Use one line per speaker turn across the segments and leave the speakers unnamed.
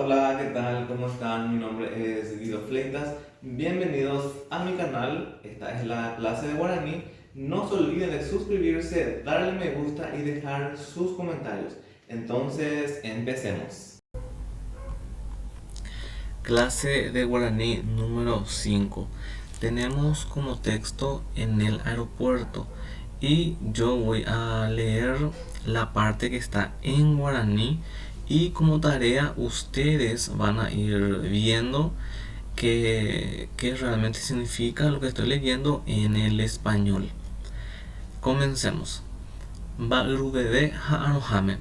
Hola, ¿qué tal? ¿Cómo están? Mi nombre es Guido Fleitas. Bienvenidos a mi canal. Esta es la clase de guaraní. No se olviden de suscribirse, darle me gusta y dejar sus comentarios. Entonces, empecemos. Clase de guaraní número 5. Tenemos como texto en el aeropuerto y yo voy a leer la parte que está en guaraní y como tarea ustedes van a ir viendo qué, qué realmente significa lo que estoy leyendo en el español. Comencemos. Mba'yruveve ha'arõháme.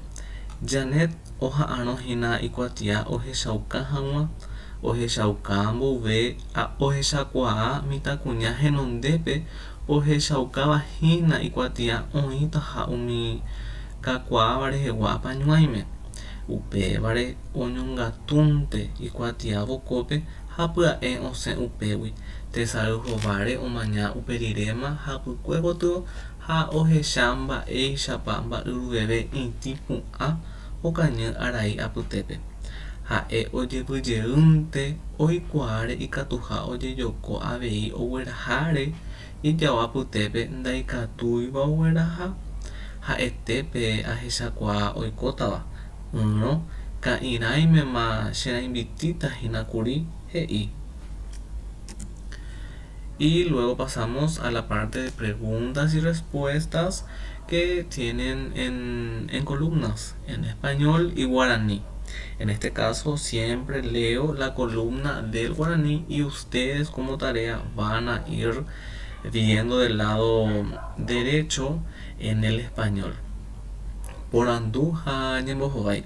Janet oha'arõ hína ikuatia ohechauka hag̃ua, ohechauka mboyve ohechakuaa mitãkuña henondépe ohechaukáva hína ikuatia oĩtaha umi kakuaáva rehegua apañuãime. Upévare oñongatúnte ikuatia vokópe ha pya'e osẽ upégui, tesay hováre omaña uperiréma hapykue gotyo ha ohecha mba'éichapa mba'yruveve itĩ pu'ã okañy arai apytépe. Ha'e ojepyjeýnte oikuaáre ikatuha ojejoko avei ogueraháre ijao apytépe ndaikatúiva ogueraha, ha'ete pe ahechakuaa oikótava, ỹrõ ka'irãimema cherãimbitíta hína kuri, he'i. Y luego pasamos a la parte de preguntas y respuestas que tienen en, en columnas, en español y guaraní. En este caso siempre leo la columna del guaraní y ustedes como tarea van a ir viendo del lado derecho en el español. Porandu ha ñembohovái.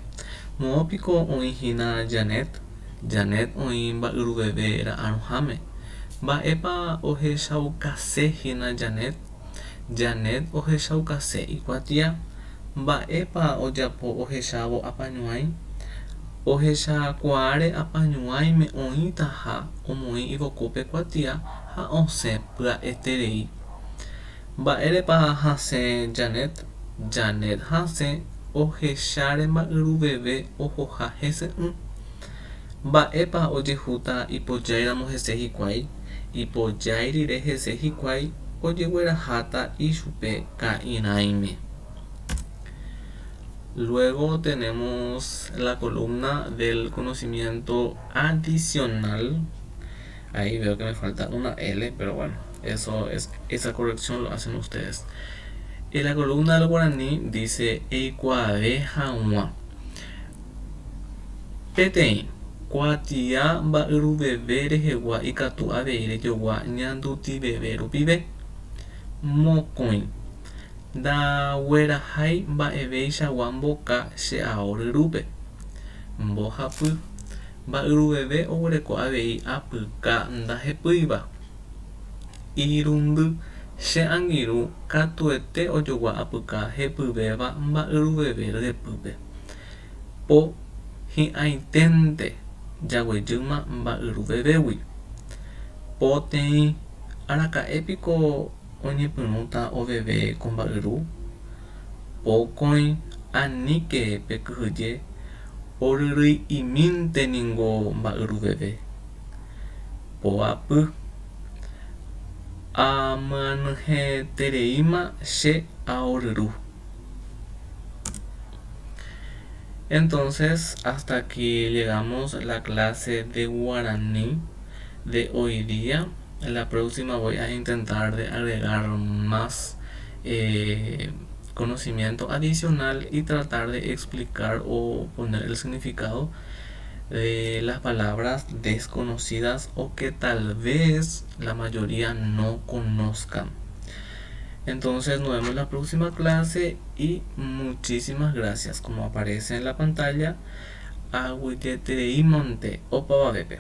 Moõ piko oĩ hína Janet? Janet oĩ mba'yruveve ra'arõháme. Mba'épa ohechaukase hína Janet? Janet ohechaukase ikuatia. Mba'épa ojapo ohechávo apañuãi? Ohechakuaáre apañuãime oĩtaha omoĩ ivokópe kuatia ha osẽ pya'eterei. Mba'érepa hasẽ Janet? Janet hasẽ ohecháre mba'yruveve ohoha hese'ỹ. Mba'épa ojehúta ipojáiramo hese hikuái? Ipojái rire hese hikuái ojegueraháta ichupe ka'irãime. Luego tenemos la columna del conocimiento adicional. Ahí veo que me falta una L, pero bueno, eso es, esa corrección lo hacen ustedes. En la columna del guaraní dice Eikuaave hag̃ua. Peteĩ, kuatia mba'yruveve rehegua ikatu avei rejogua ñandutiveve rupive. Mokõi, ndaguerahái mba'eveichagua mboka che ao ryrúpe. Mbohapy, Mba'yruveve oguereko avei apyka ndahepýiva. Irundy, che angirũ katuete ojogua apyka hepyvéva mba'yruveve ryepýpe. Po hi'ãiténte jaguejýma mba'yruvevégui. Poteĩ, araka'e piko oñepyrũta oveve ko mba'yru? Pokõi, aníke pekyhyje Oryryi'imínte ningo mba'yruveve. Poapy. Amyanyhẽtereíma che ao ryru. Entonces, hasta aquí llegamos la clase de guaraní de hoy día. La próxima voy a intentar de agregar más eh, conocimiento adicional y tratar de explicar o poner el significado de las palabras desconocidas o que tal vez la mayoría no conozcan. Entonces nos vemos en la próxima clase y muchísimas gracias. Como aparece en la pantalla, aguyjetereímante opavavépe.